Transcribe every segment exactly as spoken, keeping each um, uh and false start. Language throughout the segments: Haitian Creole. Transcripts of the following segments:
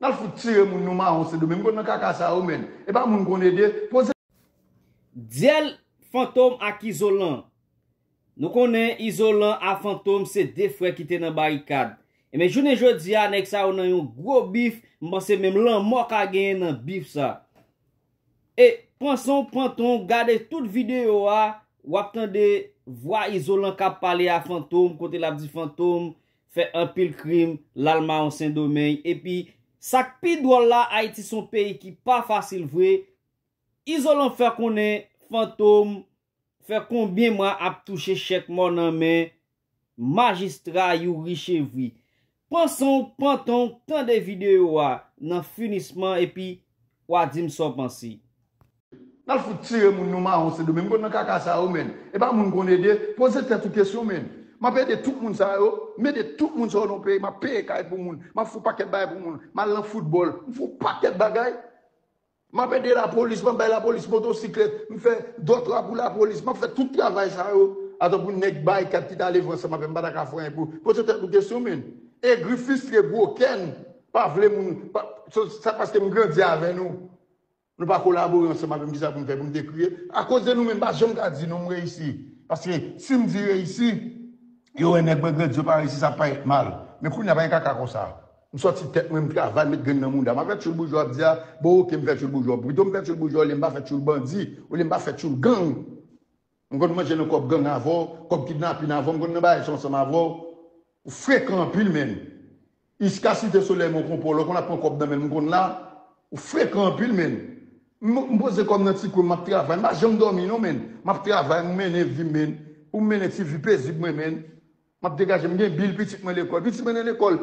N al fout tire moun nou mawon Sendomeng. M konn nan kaka sa yo, menn. E pa moun konn ede. Poze. Dyèl Fantom ak Izolan. Nou konnen Izolan a Fantom se de frè ki te nan barikad. Ebyen, jounen jodi a, nèg sa yo nan yon gwo bif, m panse menm lanmò ka genyen nan bif sa. E pran san w, pran tan w, gade tout videyo a, w ap tande vwa Izolan k ap pale a Fantom, kote l ap di Fantom fè anpil krim, l al mawon Sendomeng. Epi, sa k pi dwòl la, Ayiti se yon peyi ki pa fasil vre. Izolan fè konnen Fantom fè konbyen mwa ap touche chèk mò nan men majistra Youri Chevry. Pran san w, pran tan w, tande videyo a nan finisman epi w a di m sa w panse. N al fout tire moun nou mawon Sendomeng. M konn nan kaka sa yo, menn. E pa moun konn ede. Poze tèt ou kesyon, menn. M ap ede tout moun sa yo. M ede tout moun sa yo nan peyi. M ap peye kay pou moun. M ap fè pakèt bagay pou moun. M al nan foutbòl. M fè pakèt bagay. M ap ede lapolis, m ap bay lapolis motosiklèt, m fè dòtra pou lapolis, m ap fè tout travay sa yo. Atan pou nèg barikad ki t ale viv ansanm avè m pa ta ka fè anyen pou. Poze tèt nou kesyon, menn. Egri, fristre, gwo kè n, pa vle moun, pa, sa paske m grandi avè nou. Nou pa kolabore ansanm avè m, kisa pou m fè pou m te kriye? Akoz de nou menm, m pa janm ka di non m reyisi. Paske si m di reyisi, yo wè nèg mwen grandi, yo pa reyisi, sa parèt mal. Men kounye a pa gen kaka konsa. M sòti tèt mwen, m travay, m met grenn nan mouda. M ap fè tchoul boujwa w ap di a, bon oke m fè tchoul boujwa w. Pito m fè tchoul boujwa w olye m pa fè tchoul bandi, olye m pa fè tchoul gang. M konn manje nan kòb gang avè w, kòb kidnapin avè w, m konn nan bagay sa ansanm avè w. Ou frekan anpil, menn. Iska Site Solèy, Mon Konpò, lè w konn ap pran kòb nan men l, m konn la. Ou frekan anpil, menn. M, m poze kò m nan ti kwen, m ap travay. M pa janm dòmi non, menn. M ap travay, m mennen vi m, menn. Pou m mennen ti vi pezib mwen, menn. M ap degaje m, gen bil pitit mwen lekòl. Pitit mwen nan lekòl.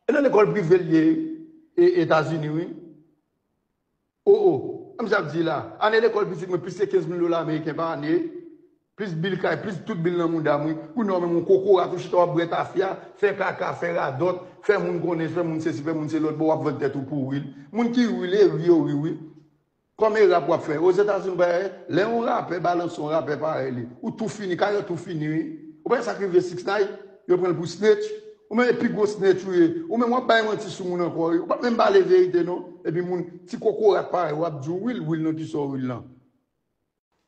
E nan lekòl prive l ye, e Etazini, wi. O, o, an m ap di la, ane lekòl pitit mwen plis ke kenz mil dola ameriken pa ane, plis bil kay, plis tout bil nan mouda m, wi. Kounye a w menm yon kokorat, ou chita w ap bwè tafya, fè kaka, fè radòt, fè moun konnen, fè moun sesi, fè moun se lòt bò, w ap vann tèt ou pou wi. Moun ki wi, e ri yo ri, wi. Kòm e rap w ap fè. Ozetazini, ou pa wè, lè yon rapè balanse yon rapè parèy li, ou tou fini, karyè w tou fini, wi. Ou pa wè sa k rive Six Nine? Yo pran l pou snitch. Ou menm e pi gwo snitch ou ye. Ou menm w ap bay manti sou moun ankò, wi. Ou p ap menm pale verite, non. Epi moun, ti kokorat parèy, w ap di w wi l, wi l nan kisa w wi l lan.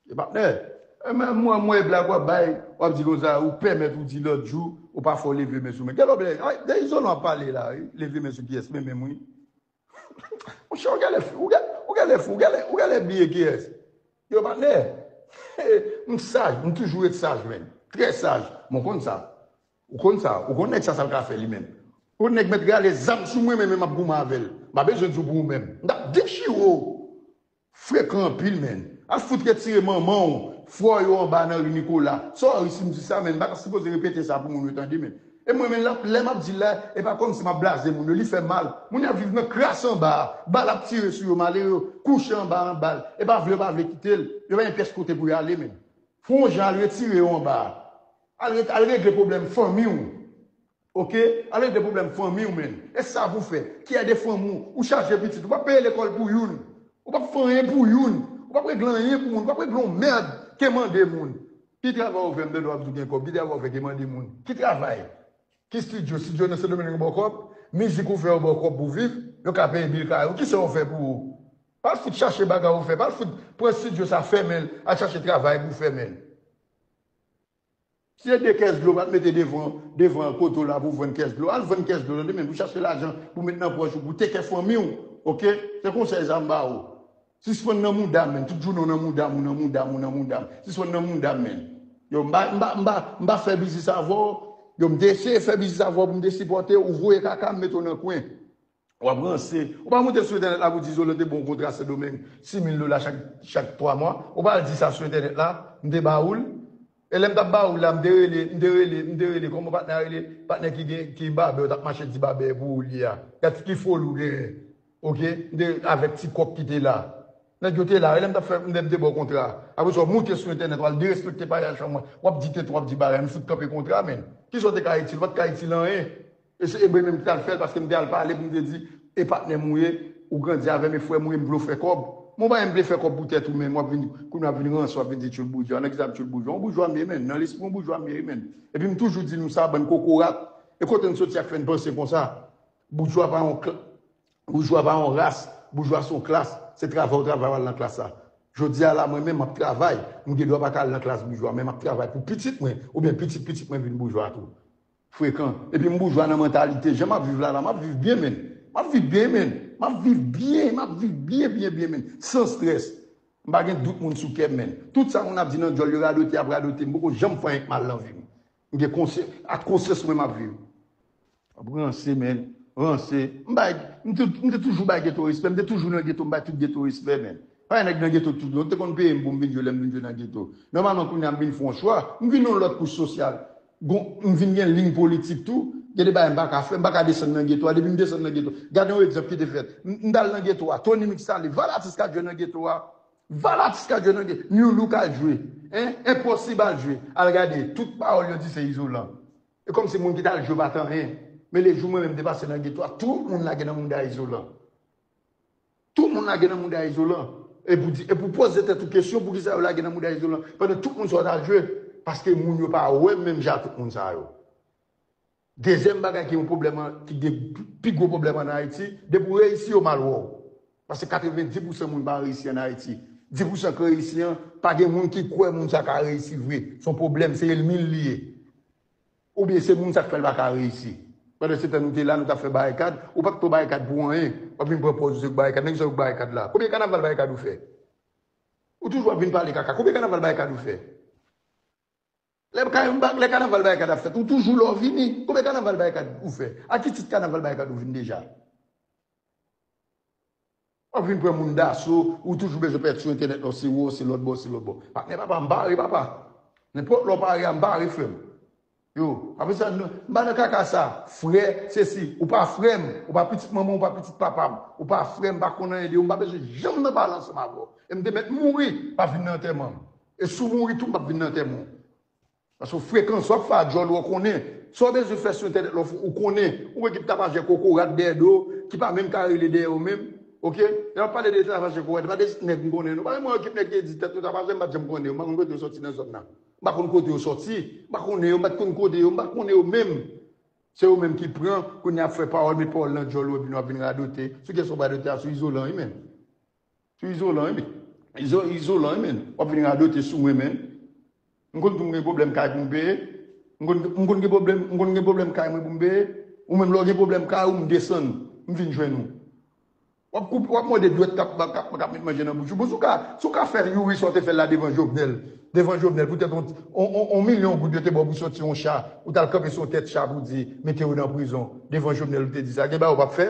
E patnè, e men mwen, mwen blag w ap bay, w ap di konsa, ou pèmèt ou di lòt jou, ou pa fè w leve men sou men. Gade w blag, ay, de Izolan ap pale la, wi. Leve men sou kiyès, men menm, wi. Monchè, ou genlè fou, ou genlè fou, ou genlè, ou genlè bliye kiyès. Yo, patnè, m saj, m toujou ret saj, menn. Trè saj. Men w konn sa. Ou konn sa. Ou konn nèg sa, sa l ka fè li menm. Ou nèg mèt rale zam sou mwen, men menm m ap goumen avè l. M pa bezwen di w pou ou menm. M t ap dechire w. Frekan anpil, menn. Al fout retire manman w, frè yo anba nan ri Nikola. Sorry si m di sa, menn. M pa ta sipoze repete sa pou moun yo tande, menn. E mwen menm, lè m ap di l la, e pa kòmsi m ap blaze moun yo, li fè mal. Moun yo ap viv nan kras anba a, bal ap tire sou yo, malere yo kouche anba a nan bal. E pa vle yo pa vle kite l, yo pa gen pyès kote pou yo ale, menn. Fè yon jan al retire yo anba a. Al, al regle pwoblèm fanmi w. Oke? Al regle pwoblèm fanmi w, menn. E sa pou w fè. Ki ede fanmi w? Ou chaje pitit. Ou p ap peye lekòl pou youn. Ou p ap fè anyen pou youn. Ou p ap regle anyen pou moun. Ou p ap regle yon mèd ke mande moun. Ki travay ou fè, m tande w ap di w gen kòb? Ki travay ou fè ke mande moun? Ki travay? Ki estidyo? Estidyo nan Sendomeng yo ba w kòb? Mizik ou fè yo ba w kòb pou w viv? Yo ka peye bil kay ou? Kisa yo fè pou ou? Pa al fout chache bagay ou fè. Pa al fout pran estidyo sa, fèmen l, al chache travay pou w fèmen l. Si se de kès dlo, pa t mete devan, devan kote w la pou w vann kès dlo. Al vann kès dlo, tande, men pou chache lajan, pou met nan pòch ou, pou teke fanmi w. Oke? Se konsèy sa m ba ou. Sispann nan mouda m, menn. Tout jounen w nan mouda m, ou nan mouda m, ou nan mouda m. Sispann nan mouda m, menn. Yo, m pa, m pa, m pa, m pa fè biznis avè w. Yo, m te eseye fè biznis avè w pou m te sipòte w. Ou voye kaka, m mete w nan kwen. W ap ranse. Ou pa monte sou entènèt la pou di Izolan te ba w kontra Sendomeng, sis mil dola chak, chak twa mwa. Ou pa al di sa sou entènèt la, m te ba ou l. E lè m t ap ba ou l la, m te rele, m te rele, m te rele, kòman patnè a rele? Patnè ki gen, ki babè, w t ap mache di babè pou ou li a. Gad ki foli w genyen. Oke? M te avèk ti kòk ki te la. Nèg yo te la, e lè m t ap fè, m te, m te ba w kontra. Apre sa, w monte sou entènèt, w al derespekte payaj fanm mwen. W ap di tèt, w ap di bagay, m fout kanpe kontra, menn. Kisa w te ka itil? W pa t ka itil anyen. E se, e mwen menm ki t al fè l, paske m te al pale pou m te di, e patnè m ou ye, ou grandi avè m, e frè m ou ye, m vle w fè kòb. Men w pa menm vle fè kòb pou tèt ou menm, w ap vin, kounye a w ap vin ranse, w ap vin di tchoul boujwa. Nan kisa m tchoul boujwa? Yon boujwa m ye, menn. Nan lespri yon boujwa m ye, menn. Epi m toujou di nou sa, bann kokorat. E kote n soti a k fè n panse konsa? Boujwa pa yon kl-, Boujwa pa yon ras, boujwa se yon klas. Se travay ou travay w al nan klas la. Jodi a la, mwen menm, m ap travay. M gen dwa pa ka al nan klas boujwa, men m ap travay pou pitit mwen, oubyen pitit pitit mwen vin boujwa tou. Frekan. Epi m boujwa nan mantalite. Jan m ap viv la, la, m ap viv byen, menn. M ap viv byen, menn. M ap viv byen, m ap viv byen, byen, byen, menn. San strès. M pa gen dout moun sou kè m, menn. Tout sa moun ap di nan dyòl, yo radote, ap radote. M poko janm fè anyen k mal nan vi m. M gen konsyans, ak konsyans mwen m ap viv. Ap ranse, menn. Ranse. M bay, m te, m te toujou bay geto respè. M te toujou nan geto, m bay tout geto respè, menn. Pa gen nèg nan geto toujou. Yo te konn peye m pou m vin jwe lè m vin jwe nan geto. Nòmalman, kounye a m vin fè yon chwa. M vin yon lòt kouch sosyal. Gon, m vin gen liy politik tou. Gen de bagay m pa ka fè. M pa ka desann nan geto a. Depi m desann nan geto. Gade yon egzanp ki te fèt. M, m t al nan geto a. Tony Mix ale. Valatis ka jwe nan geto a. Valatis ka jwe nan geto. New Look al jwe. Hein? Enposib al jwe. Al gade. Tout pawòl yo di se Izolan. E kòmsi moun ki t al jwe pa t anyen. Men lejou mwen menm te pase nan geto a, tout moun lage nan mouda Izolan. Tout moun lage nan mouda Izolan. E pou di, e pou poze tèt ou kesyon, poukisa yo lage nan mouda Izolan? Pandan tout moun sa yo t al jwe, paske moun yo pa wè m menm jan ak tout moun sa yo. Dezyèm bagay ki yon pwoblèm an, ki gen pi gwo pwoblèm an Ayiti, depi w reyisi, yo mal wè w. Paske katrevenndis pousan moun pa reyisi an Ayiti. Dis pousan k reyisi an, pa gen moun ki kwè moun sa ka reyisi vre. Se yon pwoblèm, se elmi l li ye. Oubyen se moun sa k fè l pa ka reyisi. Pandan se tan nou te la, nou t ap fè barikad, ou pa t pran barikad pou anyen. W ap vin pran pòz ou se barikad. Nèg sa yo barikad la. Konbyen kanaval barikad ou fè? Ou toujou ap vin pale kaka. Konbyen kanaval barikad ou fè? Lè, lè kanaval barikad ap fèt, ou toujou la w vini. Konbyen kanaval barikad ou fè? A ki tit kanaval barikad ou vin deja? W ap vin pran moun daso, ou toujou bezwen pèdi sou entènèt la, w se wè, w se lòt bò, w se lòt bò. Patnè papa, m pare papa. Nenpòt lè w pare a, m pare frè m. Yo, apre sa, m pa nan kaka sa. Frè, sesi, ou pa frè m, ou pa pitit manman, ou pa pitit papa m, ou pa frè m, pa konn anyen de ou, m pa bezwen janm nan pale ansanm avè w. E m te mèt mouri, pa vin nan antèman m. E si w mouri tou, m p ap vin nan antèman w. Paske w frekan, sa w ap fè a djòl ou, w konnen. Sa w bezwen fè sou entènèt la, w konnen. Ou ekip tapajè kokorat dèyè do, ki pa menm ka rele dèyè yo menm. Oke? Lè w ap pale de tapajè kokorat, pa de nèg m konnen, non. Pa gen mwen ekip nèg ki di tèt yo tapajè, m pa t janm konnen yo. M pa konn kote yo sòti nan zòn nan. M pa konn kote yo sòti. M pa konnen yo, m pa t konn kote yo, m pa konnen yo menm. Se yo menm ki pran, kounye a ap fè pawòl, met pawòl nan djòl ou, epi nou ap vin radote. Sou kiyès w ap radote a? Sou Izolan, wi, menm. Sou Izolan, wi, menm. Izo-, Izolan, wi, menm. W ap vin radote sou mwen, menm. M konn tou m gen pwoblèm kay pou m peye. M konn, m konn gen pwoblèm, m konn gen pwoblèm kay mwen pou m peye. Ou menm, lè w gen pwoblèm kay ou, m desann, m vin jwenn ou. W ap koupe, w ap mòde dwèt k ap, k ap, k ap met manje nan bouch ou. Bon, si w ka, si w ka fè Youri sa w te fè l la devan Jovenel, devan Jovenel, poutèt on, on, on, on milyon goud yo te ba w pou sòti yon cha, ou t al kanpe sou yon tèt cha pou di, mete yo nan prizon, devan Jovenel ou te di sa, gen bagay ou p ap fè?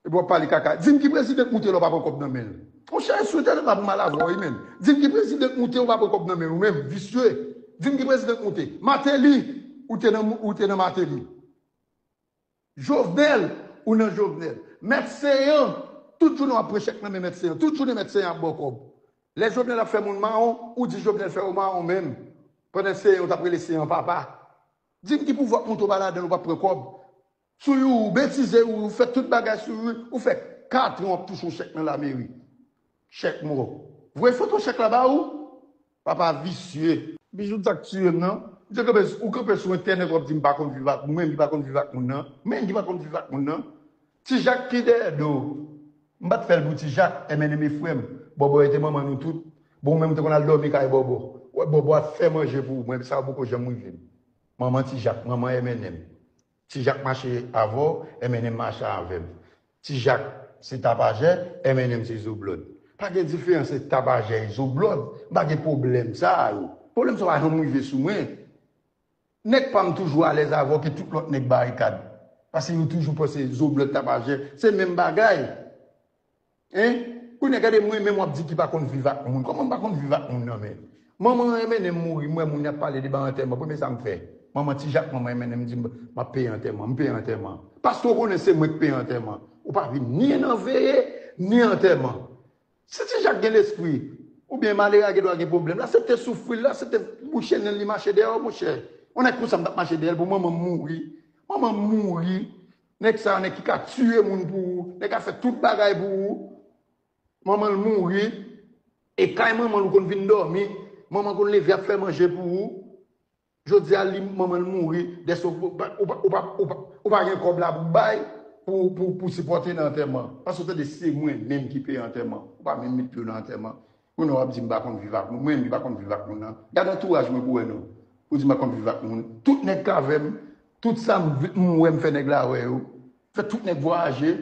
Epi w ap pale kaka. Di m ki prezidan k moute la w pa pran kòb nan men l. Monchè, sou entènèt la pou mal avè w, wi, menm. Di m ki prezidan k moute ou pa pran kòb nan men l, ou menm, visye. Di m ki prezidan k moute. Mateli, ou te nan, ou te nan Mateli. Jovenel, ou nan Jovenel. Mèt Seyan, tout jounen w ap pran chèk nan men Mèt Seyan. Tout jounen Mèt Seyan ap ba w kòb. Lè Jovenel ap fè moun mawon, ou di Jovenel fè w mawon menm. Pandan Seyan, ou t ap rele Seyan papa. Di m ki pouvwa k moute w pa ladan l, ou p ap pran kòb. Sou Youri, ou betize Youri, ou fè tout bagay sou Youri, ou fè katran w ap touche yon chèk nan lameri. Chèk mò. Voye foto chèk la ba ou. Papa visye. Bijou sa k tiye m nan. Misye kanpe, ou kanpe sou entènèt w ap di m pa konn viv ak moun, menm ki pa konn viv ak moun nan. Menm ki pa konn viv ak moun nan. Ti Jak ki dèyè do. M pa t fè l pou Ti Jak, M N M e frè m. Bòbò e te manman nou tout. Bon, ou menm ou te konn al dòmi kay Bòbò. Wè Bòbò ap fè manje pou ou, mwen sa w poko janm rive m. Manman Ti Jak, manman M N M. Ti Jak mache avè w, M N M mache avè m. Ti Jak se tapajè, M N M se zoblòd. Pa gen diferans ant tapajè e zoblòd. M pa gen pwoblèm sa a yo. Pwoblèm sa yo pa janm rive sou mwen. Nèg pa m toujou alèz avè w ke tout lòt nèg barikad. Paske yo toujou panse zoblòd tapajè se menm bagay. Hein? Kounye a gade mwen menm w ap di ki pa konn viv ak moun. Kòman m pa konn viv ak moun nan men? Manman M N M mouri, m wè moun y ap pale de bay antèman. Premye sa m fè. Manman Ti Jak, manman M N M di m, m ap peye antèman. M peye antèman. Paske w konnen se mwen k peye antèman. Ou pa vin ni nan veye, ni antèman. Si Ti Jak gen lespri, oubyen malere a gen dwa gen pwoblèm, l asepte soufri, l asepte bouche nen l, li mache dèyè w, monchè. Yon nèg konsa m t ap mache dèyè l pou manman m mouri. Manman m mouri. Nèg sa a, nèg ki ka tiye moun pou ou, nèg ka fè tout bagay pou ou. Manman l mouri. E kay manman l ou konn vin dòmi. Manman konn leve ap fè manje pou ou. Jodi a, li, manman l mouri. Dèske ou pa, ou pa, ou pa, ou pa, ou pa gen kòb la pou w bay. pou, pou, pou sipòte nan antèman. Paske w tande se mwen menm ki peye antèman. Ou pa menm met pye w nan antèman. Kounye a w ap di m pa konn viv ak moun. Mwen menm ki pa konn viv ak moun nan. Gade antouraj mwen pou wè non. Ou di m pa konn viv ak moun. Tout nèg k avè m, tout sa m, m wè m fè nèg la wè yo. Fè tout nèg vwayaje.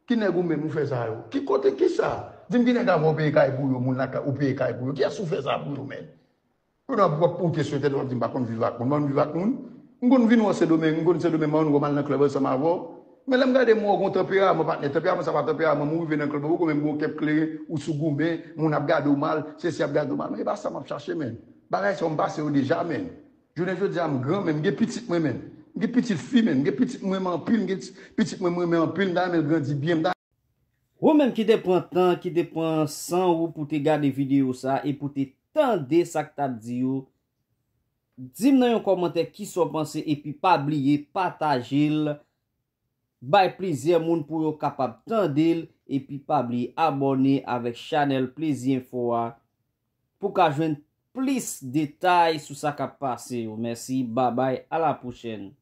Ki nèg ou menm ou fè sa yo? Ki kote ki sa? Di m ki nèg avè w peye kay pou yo, moun lakay ou peye kay pou yo. Kiyès ou fè sa pou yo menm? Kounye a w ap pote sou entènèt w ap di m pa konn viv ak moun. M pa konn viv ak moun. M konn vin wè w Sendomeng, m konn Sendomeng, m konn al nan klèb ansanm avè w. Men lè m gade m wè w gon tanperaman, patnè, tanperaman sa pa tanperaman m, ou rive nan klèb, ou menm gon kèk kleren, ou sou goumen, moun ap gade w mal, sesi ap gade w mal. Men e pa sa m ap chache, menn. Bagay sa yo m pase yo deja, menn. Jounen jodi a m gran, menn, m gen pitit mwen, menn. M gen pitit fi, menn. M gen pitit mwen, m anpil, m gen pitit mwen, m renmen anpil, m ta renmen l grandi byen, m ta Ou menm ki te pran tan, ki te pran san ou pou te gade videyo sa e pou te tande sa k t ap di yo, di m nan yon kòmantè kisa w panse epi pa bliye pataje l, bay plizyè moun pou yo kapab tande l epi pa bliye abòne avèk chanèl Plezi Enfo a pou ka jwenn plis detay sou sa k ap pase yo. Mèsi, babay, a la pwochèn.